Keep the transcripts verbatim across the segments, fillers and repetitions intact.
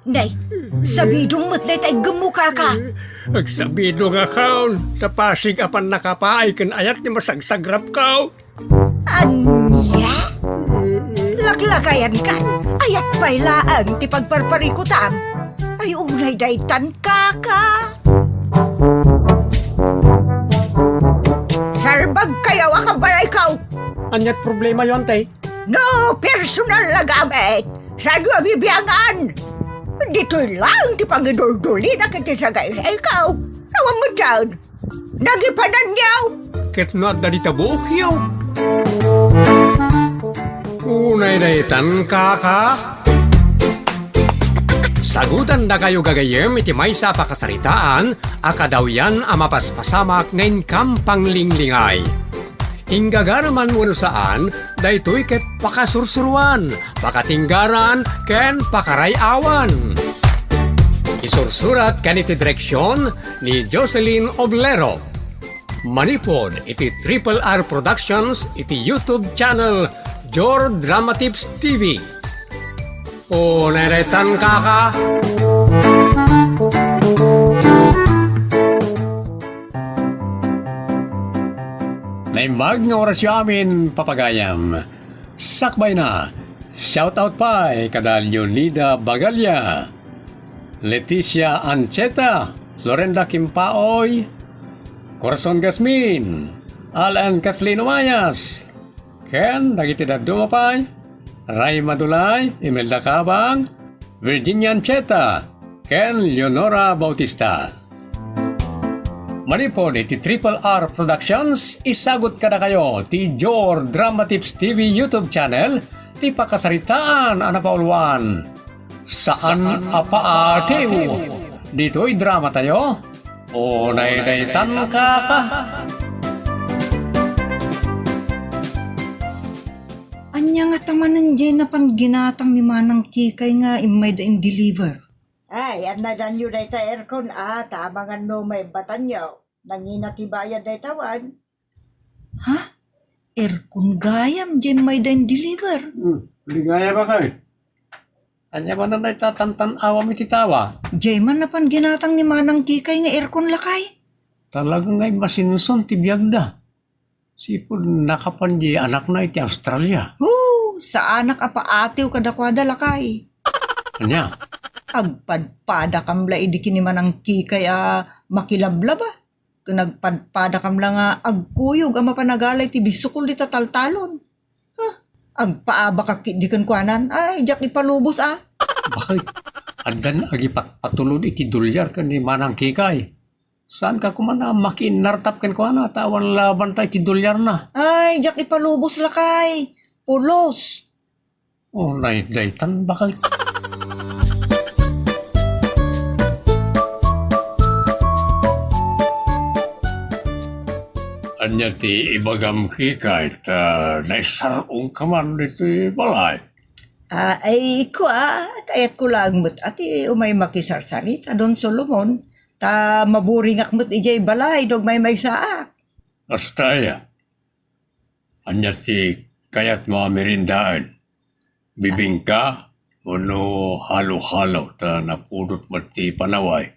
Nay, sabidong met dayta iggemmo, kaka. Agsabidongakon, ta pasig a pannakapaay ken ayat ti masagsagrapko. Ania? Laklakayankan, ayat pay laeng ti pagparparikutam. Ay, unay daytan, kaka. Salbagkayo a kabalayko. Aniat problemayo, ante? No personal a gamit, saanyo a bibiangan? Ditoy laeng ti pangiduldulina ket ti sagaysayko. Awan met daan. Nagipananyo. Ket no adda dita buokyo. Unay daytan, kaka. Sagutandakayo gagayyem iti maysa a pakasaritaan a kadawyan a mapaspasamak nga inkam panglinglingay. Inggagaraman wenno saan, daytoy ket pakasursuroan, pakatinggaran, ken pakaray-awan. Isursurat ken iti direksion ni Jocelyn Oblero. Manipud iti Triple R Productions iti YouTube channel Jor Dramatips T V. O, nairetan, kaka. Naimbag nga orasyo amin, papagayam. Sakbayna, shout out pay kada Leonida Bagalia, Leticia Ancheta, Lorenda Kimpaoy, Corazon Gasmin, Alan Kathleen Umayas, ken dagiti dadduma pay, Ray Madulay, Imelda Cabang, Virginia Ancheta, ken Leonora Bautista. Manipud iti Triple R Productions, isagut kadakayo ti Jor Dramatips T V YouTube channel ti pakasaritaan a napauluan. Saan a paatiw. Ditoy dramatayo, o naydaytan, kaka. Ania ngata manen diay napan ginatang ni Manang Kikay nga immayda in-deliver? Ay, annadanyo dayta aircon, a, ta amangan no maibbatanyo. Nangina ti bayad dayta wen. Ha? Aircon gayam, diay immayda in-deliver? Hmm, ligaya ba kay? Ania manen dayta tantan-awam iti tawa? Diay man napan ginatang ni Manang Kikay nga aircon, lakay. Talaga nga masinson ti biagda. Sipud nakapan di anakna iti Australia. Hoo, saanak a paatiw kadakuada, lakay. Ania? Agpadpadakam la idi ken ni Manang Kikay a makilablaba. Ken agpadpadakam la nga agkuyog a mapan agalay ti bisukol dita taltalon. Huh, agpaabakak ketdi kenkuanan. Ay, diak ipalubos, a. Bakit? Addan agipatpatulod iti dolyar ken ni Manang Kikay. Saanka koma a makiinnartap kenkuana, ta awan labanta iti dolyarna. Ay, diak ipalubos, lakay. Pulos. O, naydaytan, bakit? Ania ti ibagam, Kikay, ta naisar-ongka man ditoy balay? A, ay, kua, kayatko laeng met a ti umay makisarsarita, Don Solomon, ta maburingak met idiay balay no agmaymaysaak. Kasta aya? Ania ti kayatmo a meriendaen? Bibingka wenno halo-halo ta napudot met ti panaway?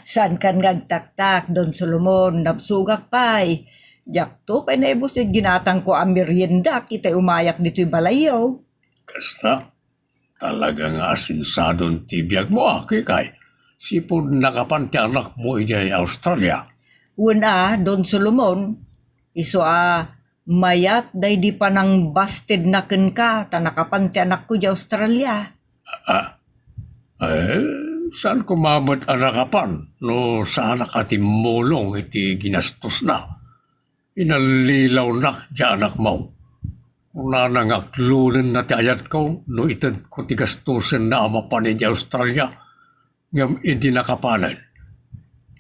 Saankan nga agtaktak, Don Solomon, nabsogak pay. Diakto pay naibus ti ginatangko a meriendak itay umayak ditoy balayyo. Kasta? Talaga nga asinsadon ti biagmo, a, Kikay. Sipud nakapan ti anakmo idiay Australia. Wen a, Don Solomon, isu a mayat daydi panangbastedna kenka ta nakapan ti anakko idiay Australia. A, eh, saan koma met a nakapan no saanak a timmulong iti ginastosna? Inallilawnak ti anakmo. Kunana nga aklonenna ti ayatko no itedko ti gastosenna a mapan idiay Australia, ngem idi nakapanen,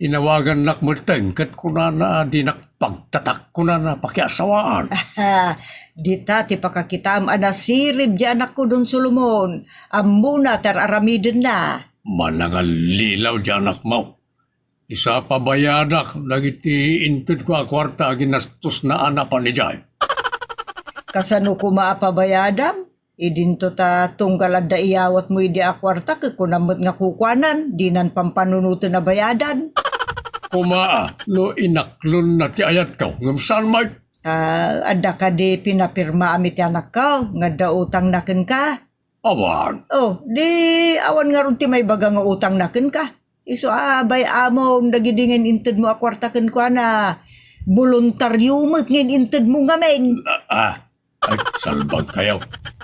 inawagannak metten ket kunana a dinak pagtatakkonan a pakiasawaan. Dita ti pakakitam a nasirib ti anakko, Don Solomon. Ammona ti ar-aramidenna. Manangallilaw ti anakmo. Isu a pabayadak dagiti intedko a kuarta a ginastosna a napan idiay. Kasano koma a pabayadam? Idinto ta tunggal adda iyawatmo idi a kuarta, ket kunam met nga kukuanan, dinan pampanunoten a bayadan. Koma, no inaklonna ti ayatko, ngem saan met? Ah, adda kadi pinapirmaam iti anakko nga adda utangna kenka? Awan. Oh, di awan ngarud ti maibaga nga utangna kenka. Isu a bay-amon dagidi nga in-intedmo a kuarta kenkuana. Boluntario met nga in-intedmo ngamin. Ah, ah. Ay, salbagkayo.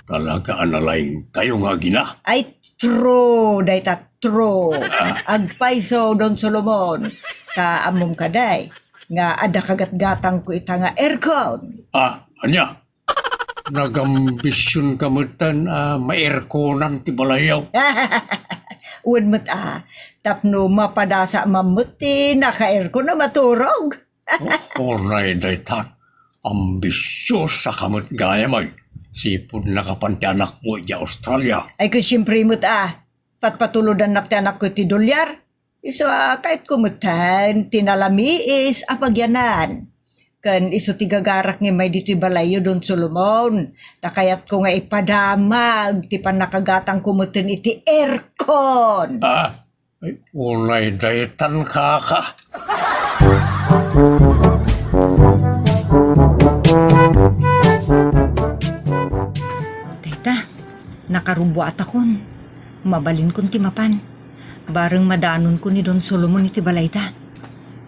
Talaga a nalaingkayo nga agina. Ay, true, dayta true. Ah. Agpayso, Don Solomon. Ta ammom kadi nga adda kagatgatangko ita nga aircon. Ah, ania? Nagambisionka metten a mairkonan ti balayyo. Wen met a, tapno mapadasa man met ti naka-aircon a maturog. O-, unay dayta, ambisiosa ka met gayam ay. Sipud nakapan ti anakmo idiay Australia. Ay, ket siempre met a, patpatulodannak ti anakko iti dolyar. Isu a kayatko metten ti nalamiis a pagyanan. Ken isu ti gagarak nga immay ditoy balayyo, Don Solomon. Ta kayatko nga ipadamag ti pannakagatangko metten iti aircon. Ah, ay, unay daytan, kaka. Dayta, nakarubuatakon. Mabalinkon ti mapan. Bareng madanonko ni Don Solomon iti balayda.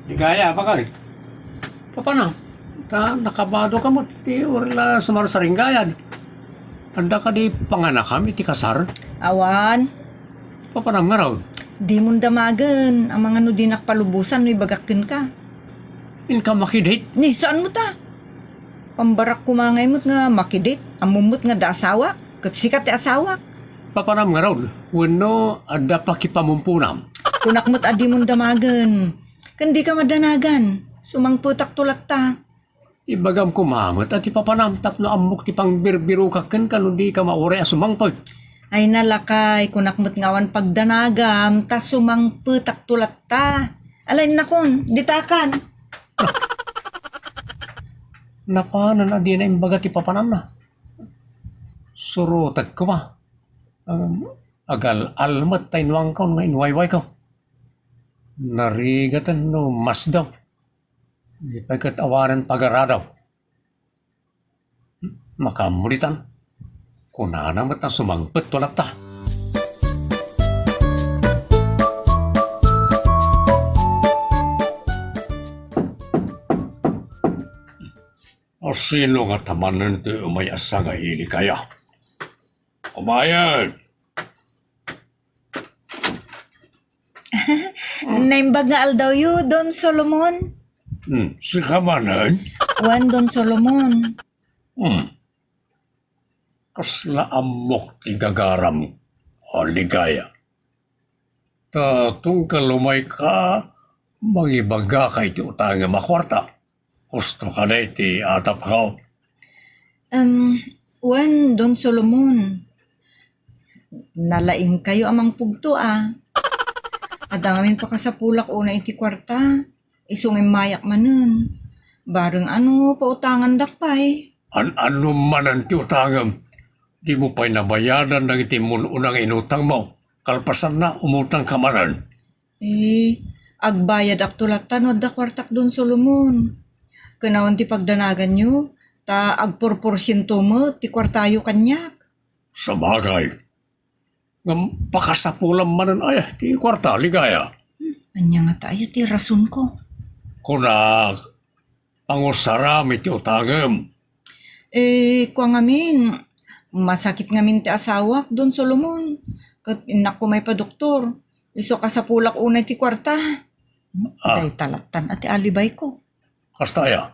Ligaya, bakay. Papanam, ta nakabadoka met ti uray la sumarsaringgayad. Adda kadi panganakam iti kasar? Awan. Papanam ngarud? Dimon damagen, amangan no dinak palubosan no ibagak kenka. Inka makidit? Ni, saan mo ta? Pambarak koma ngay met nga makidit, ammom met nga adda asawak, ket sika ti asawak. Papanam ngarud, wenno adda pakipamumpunam? Kunak met a dimon damagen. Ken dika madanagan, sumangpetakto latta. Ibagam koma met a ti papanam tapno ammok ti pangbirbirokak kenka no dika mauray a sumangpet. Ay nalakay, kunak met nga awan pagdanagam, ta sumangpetakto latta. Ala, innakon, ditakan. Napanan a dina imbaga ti papanamna. Surotek koma. Ngem agal-al met ta inwankon nga inwaywayko. Narigaten no masdam. Di pay ket awanen pagaradaw. Makaammo ditan. Kunana met a sumangpetto latta. O sino nga tamanen ti umay a sanga, Ligaya? Umayen! Naimbag nga aldawyo, Don Solomon. Hmm, sika manen? Wen, Don Solomon. Hmm. Kasla ammok ti gagaram, a Ligaya. Ta tunggal umayka, mangibagaka iti utangem a kuarta. Husto kadi ti atapko? Em, wen, Don Solomon. Nalaingkayo a mangpugto a. Adda ngamin pakasapulak unay iti kuarta. Isu nga immayak manen. Bareng ano, pautangandak pay. An-ano manen ti utangem? Dimo pay nabayadan dagiti immun-una nga inutangmo. Kalpasanna, umutangka manen. Eh, agbayadakto latta no adda kuartak, Don Solomon. Ken awan ti pagdanaganyo, ta agporporsiento met ti kuartayo kaniak. Sabagay. Ngem pakasapulam manen aya ti kuarta, Ligaya? Hmm, ania ngata aya ti rasonko? Kunak, pangusaram iti utangem. Eh, kua ngamin, masakit ngamin ti asawak, Don Solomon. Ket innak koma ipadoktor. Isu kasapulak unay ti kuarta. Ah. Dayta lattan a ti alibayko. Kasta aya?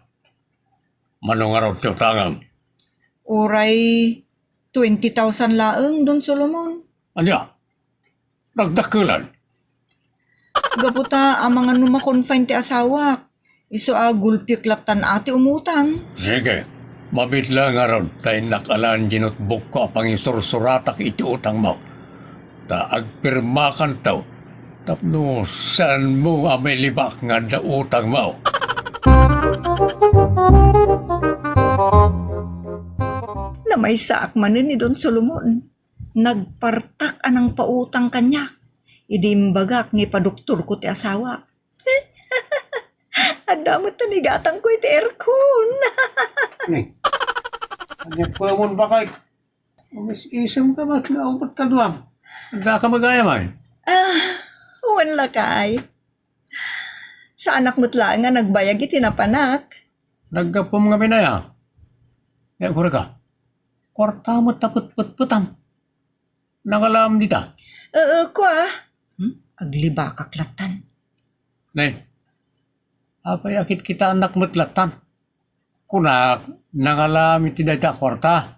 Mano ngarud ti utangem? Uray twenty thousand laeng, Don Solomon. Ania? Nagdakkelan? Gapu ta amangan no ma-confine ti asawak. Isu a gulpiek lattan a ti umutang. Sige, mabitla ngarud ta innak alaen ti notebookko a pangisursuratko iti utangmo. Ta agpirmakanto tapno saanmo a mailibak nga adda utangmo. Maysaak manen ni Don Solomon. Nagpartak a nangpautang kaniak idi imbagak nga ipadoktorko ti asawak. Adda met ti igatangko iti aircon. Ni, ania pamon bakay? Umis-isemka met nga umot kaduam. Adda ka magayam ay? Ah, wen lakay. Saanak met laeng nga nagbayag iti napanak. Naggapum nga binaya. Nga kureka. Kuarta met ta petpetpetam. Nangalam dita. Ee, kua. Hmm? Aglibakak latan. Nay, apay a kitkitaennak met latan? Kunak, nangalam iti dayta a kuarta.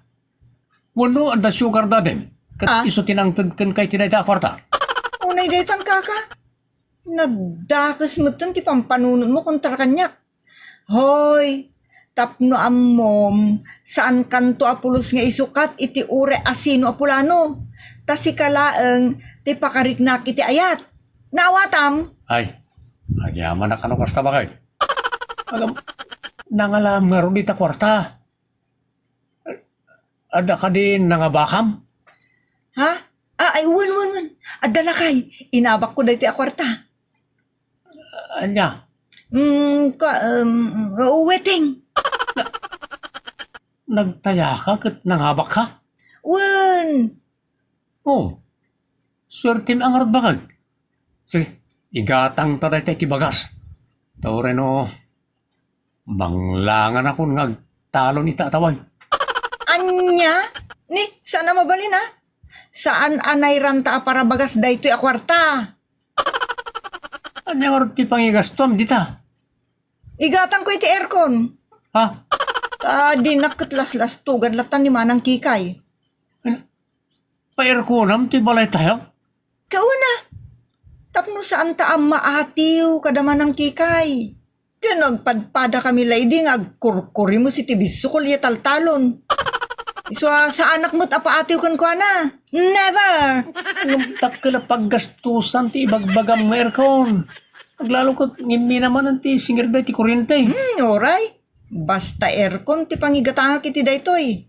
Wenno adda sugar daddy? Ket Ah? isu ti nangted kenka iti dayta a kuarta? Unay daytan, kaka. Nagdakes metten ti pampanunotmo kontra kaniak. Hoy, tapno ammom, saankanto a pulos nga isukat iti uray a sino a pulano. Ta sika laeng ti pakariknak iti ayat. Naawatam? Ay, agyamanak a no kasta, bakay. Agam, nangalam ngarud ita kuarta. Adda kadi nangabakam? Ha? Ah, ay, wen, wen, wen. Adda lakay. Inabakko daytoy a kuarta. Ania? Mm, ka, um, wedding. Nagtayaka ket nangabakka? Wen. Oh, suertem a ngarud, bakay. Sige, igatangta dayta iti bagas. Ta uray no, manglanganakon nga agtalon ita a tawen. Ania? Ni, saan a mabalin, a? Saan a nairanta a parabagas daytoy a kuarta? Ania ngarud ti pangigastuam dita? Igatangko iti aircon. Ha? Ah, dinak ket laslastugan latan ni Manang Kikay. Ano? Pa-airconam ti balaytayo? Kauna, tapno saanta a maatiw kada Manang Kikay. Ken agpadpadakami la idi nga agkurkurimes iti bisukol ya taltalon. Isu a saanak met a paatiw kenkuana. Never! Ngem dakkel a paggastusan ti ibagbagam nga aircon. Aglalo ket ngimmi namanen ti singirda ti kurente. Hmm, uray. Basta aircon ti pangigatangak iti daytoy.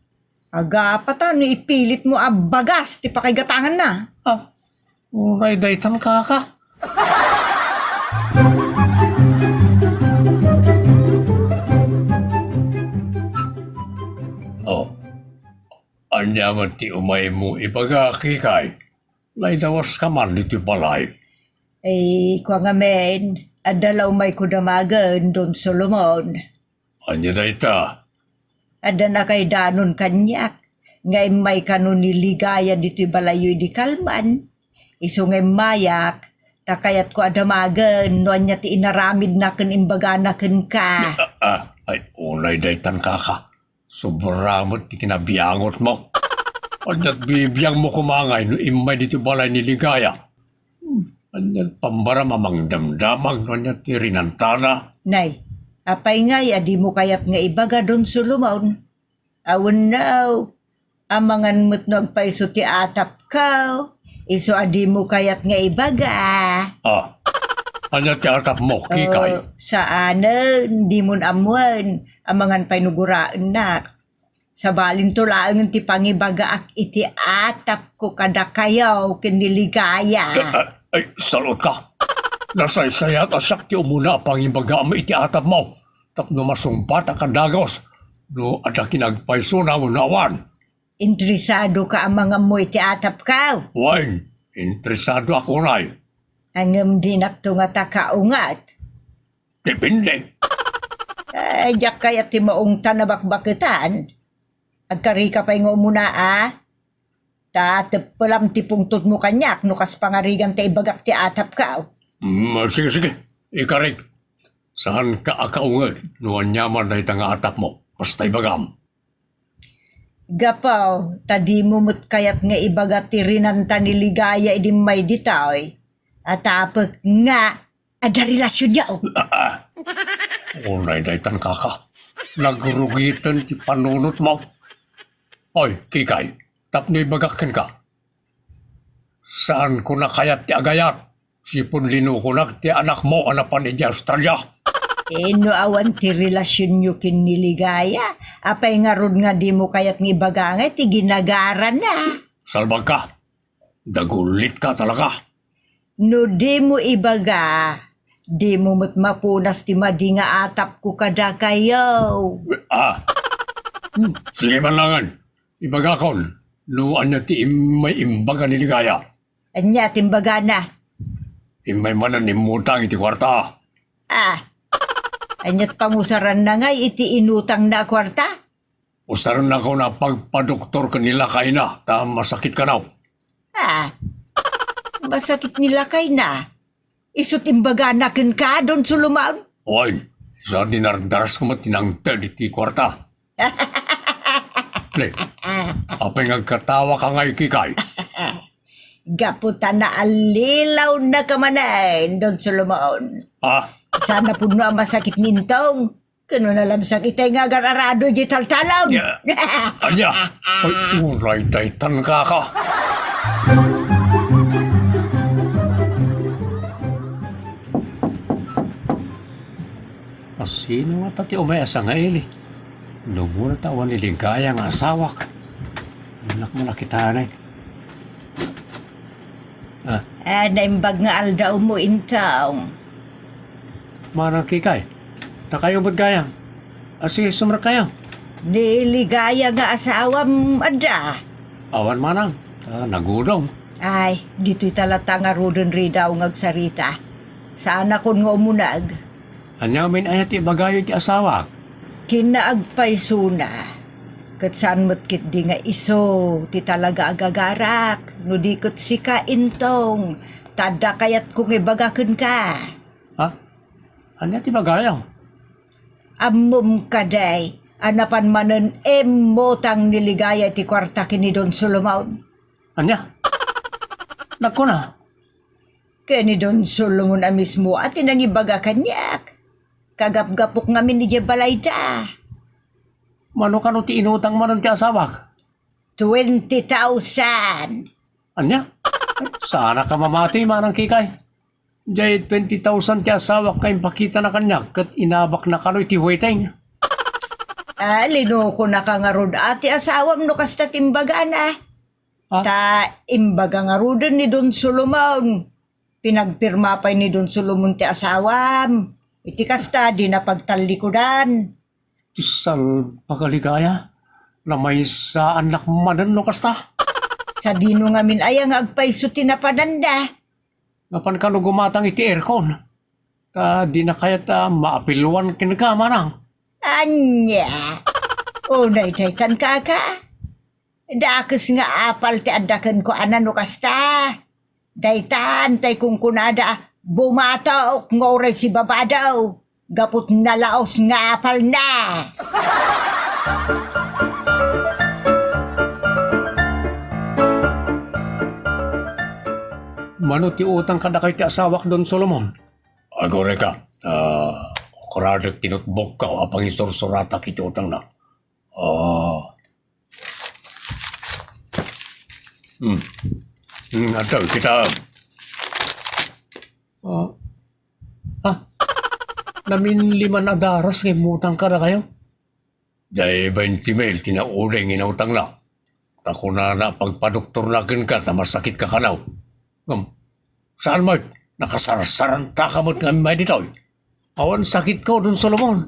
Agapata no ipilitmo a bagas ti pakaigatanganna. Ah, uray daytan, kaka. Oh, ania met ti umaymo ibaga, Kikay? Naidawaska man ditoy balay. Ay, kua ngamin, adda la umayko damagen, Don Solomon. Ania dayta? Adda nakaidanon kaniak nga immay kano ni Ligaya ditoy balayyo idi kalman. Isu nga immayak, ta kayatko a damagen no ania ti inaramidna ken imbagana kenka. Ah, ah, ay, unay daytan, kaka. Sobra met ti kinabiangotmo. Ania ti bibiangmo koma ngay no immay ditoy balay ni Ligaya? Hmm, ania ti pambaram a mangdamdamag no ania ti rinantana? Nay, apay ngay a dimo kayat nga ibaga, Don Solomon? Awan no, amangan met no agpayso ti atapko, isu a dimo kayat nga ibaga. Ah, ania ti atapmo, Kikay? Oh, saanen, dimon ammoen, amangan pay no guraennak. Sabalinto laengen ti pangibagaak iti atapko kadakayo ken ni Ligaya. Ah, ah, ay, salutka. Nasaysayat a siak ti umuna a pangibagam iti atapmo tapno masungbat a kadagus no adda kinagpaysona wenno awan. Interesadoka a mangammo iti atapko? Wen, interesadoak unay. Ngem dinakto ngata kaunget. Depende. Eh, diak kayat ti maungtan a bakbaketan. Agkarika pay nga umuna, a? Ta teppelam ti pungtotmo kaniak no kas pangarigan ta ibagak ti atapko. Mm, sige, sige. Ikarik. Saanka a kaunget no aniaman dayta nga atapmo. Basta ibagam. Gapu ta dimo met kayat nga ibaga ti rinanta ni Ligaya idi immay ditoy, atapek nga adda relasionyo. Ah, ah. Unay daytan, kaka. Nagrugiten ti panunotmo. Oy, Kikay, tapno ibagak kenka. Saanko a kayat ti agayat. Sipud linukonak ti anakmo a napan idiay Australia. Eh, no awan ti relasionyo ken ni Ligaya, apay ngarud nga dimo kayat nga ibaga nga ti ginagarana? Salbagka. Dagulitka talaga. No dimo ibaga, dimo met mapunas ti madi nga atapko kadakayo. Ah. Hmm. Sige man langen. Ibagakon, no ania ti immay imbaga ni Ligaya. Ania ti imbagana? Immay manen immutang iti kuarta. Ah. Aniat pangusaranna ngay iti inutangna a kuarta? Usarennakon a pagpadoktor ken ni lakayna ta masakit kanaw. Ah. Masakit ni lakayna? Isu't imbagana kenka, Don Solomon? Wen, isu a dinardarasko met ti nangted iti kuarta. Ne, apay nga agkatawaka ngay, Kikay? Gapu ta naallilawna ka manen, Don Solomon. Ah? Saan a pudno a masakit ni Intong. Ken no nalabsak itay nga agar-arado idiay taltalon. Ya. Ania? Ay, uray daytan, kaka. A, sino ngata ti umay a sangaili? Numona ta awan ni Ligaya nga asawak. Anak mo, nakita na eh. Ah. Ah, naimbag nga aldawmo, Intong. Manang Kikay, ta kayo met gayam. Ah, sige, sumrek kayo. Ni Ligaya nga asawam, adda? Awan manang, ta nagudong. Ay, ditoy ta latta ngaruden ridaw nga agsarita. Saanakon nga umuneg. Ania ngamin aya ti ibagayo iti asawak? Kinaagpaysona, ket saan met ketdi nga isu ti talaga a gagarak, no di ket sika, Intong, ta adda kayatko nga ibaga kenka. Ha? Ania ti ibagayo? Ammom kadi a napan manen immutang ni Ligaya iti kuarta ken ni Don Solomon? Ania? Nagkuna? Ken ni Don Solomon a mismo a ti nangibaga kaniak. Kagapgapok ngamin idiay balayda. Mano kano ti inutang manen ti asawak? Twenty thousand. Ania? Ay, saanak a mamati, manang Kikay. Diay twenty thousand ti asawak nga impakitana kaniak ket inabakna kano iti waiting. Ah, linukonaka ngarud a ti asawam no kasta ti imbagana. Ah? Ta imbaga ngaruden ni Don Solomon. Pinagpirma pay ni Don Solomon ti asawam. Iti kasta, dina pagtallikudan. Ti salbag a Ligaya, namaysaannak manen no kasta. Sadino ngamin aya nga agpayso ti napananda? Napan kano gumatang iti aircon? Ta dina kayat a maapilwan kenka, manang. Ania? Unay daytan, kaka? Dakes nga apal ti adda kenkuana no kasta. Daytan tay kunkunada a bumatok nga uray sibabado, gapu ta nalaos nga apalna. Mano ti utang kadakayo ti asawak, Don Solomon? Agurayka, ah, ukradek ti notebookko a pangisursurat iti utangna. Ah, Hmm. Hmm, adda, kita. Ah. Ah. Namin liman a daras nga immutang kadakayo. Diay twenty mil ti nauli nga inutangna. Ta kunana, pagpadoktorna kenka ta masakit ka kanaw. Ngem, saan met, nakasarsaranta ka met nga immay ditoy. Awan sakitko, Don Solomon.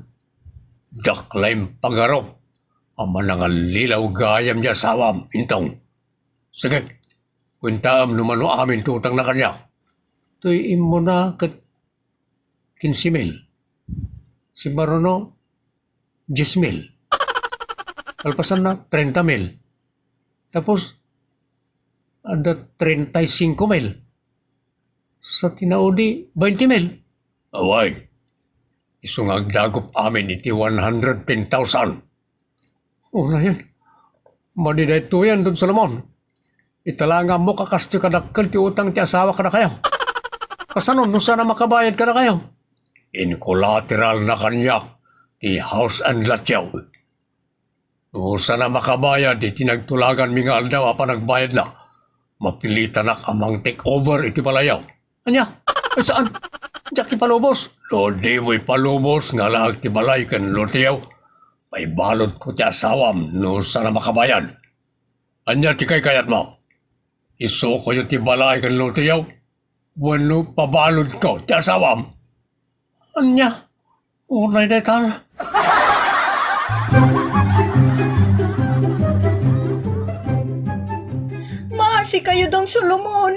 Dakkel a impagarup a manangallilaw gayam diay asawam, Intong. Sige, kuentaem no mano amin ti utangna kaniak. Toy immuna ket quince mil. Simmaruno, diez mil. Kalpasanna, treinta mil. Tapos, adda treinta y cinco mil. Sa ti naudi, bainte mil. Awan. Isu nga agdagup amin iti one hundred ten thousand. Unayen. Madi daytoyen, Don Solomon. Ita la nga ammok a kastoy kadakkel ti utang ti asawa kadakayo. Kasano no saan a makabayad kadakayo? In-collateralna kaniak ti house and lotyo. No saan a makabayad iti nagtulaganmi nga aldaw a panagbayadna, mapilitanak a mang-take over iti balayyo. Ania? Ay, saan? Diak ipalubos. No dimo ipalubos nga alaek ti balay ken loteyo, paibaludko ti asawam no saan a makabayad. Ania ti kaykayatmo? Isukoyo ti balay ken loteyo wenno pabaludko ti asawam? Ania? Unay daytan. Maasikayo, Don Solomon.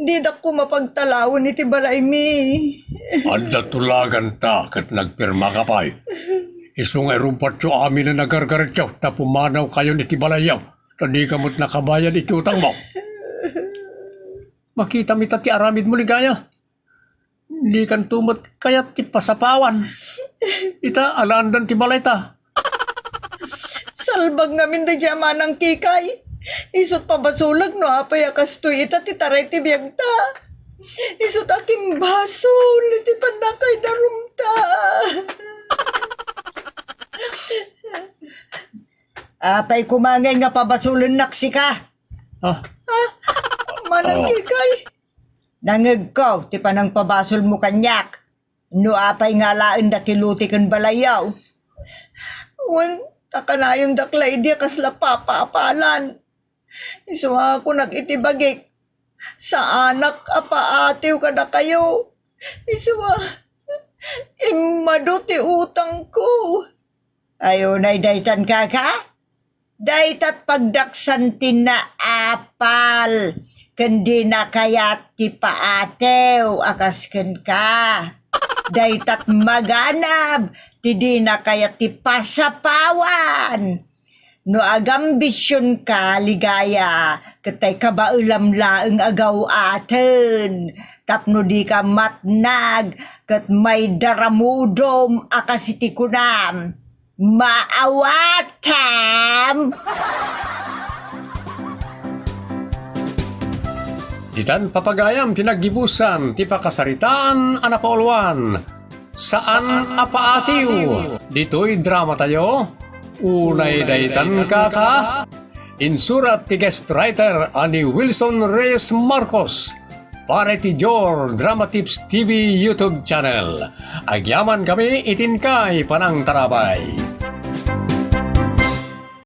Didak koma pagtalawen iti balaymi. Adda tulaganta ket nagpirmaka pay. Isu nga irubbatyo amin a nagargaretyo ta pumanawkayon iti balayyo, ta dika met nakabayad iti utangmo. Makitam ita ti aramidmo, Ligaya. Dikanto met kayat ti pasapawan. Ita, alaandan ti balayta. Salbag ngamin daydiay a manang Kikay. Isut' pabasolek no apay a kastoy ita ti taray ti biagta. Isut' a kimbasol iti pannakaidarumta. Apay koma ngay nga pabasolennak sika? Ah, Manang Oh. Kikay. Nangngegko ti panangpabasolmo kaniak. No apay nga alaenda ti lote ken balayyo. Wen, ta kanayondak la idi a kasla papa a palan. Isu a kunak iti bagik, saanak a paatiw kadakayo. Isu a immadu ti utangko. Ay, unay daytan, kaka? Daytat pagdaksan ti naapal ken dina kayat ti paatiw a kas kenka. Daytat maganab ti dina kayat ti pasapawan. No agambisionka, Ligaya, ket tay kabaelam laeng a gaw-aten tapno dika matnag ket maidaramudom a kas iti kunam. Maawatam! Ditan papagayam ti naggibusan ti pakasaritaan a napauluan. Saan a paatiw. Ditoy dramatayo, Unay Daytan, Kaka. Insurat ti guest writer a ni Wilson Reyes Marcos para iti Jor Drama Tips T V YouTube channel. Agyaman kami iti inkay panangtarabay.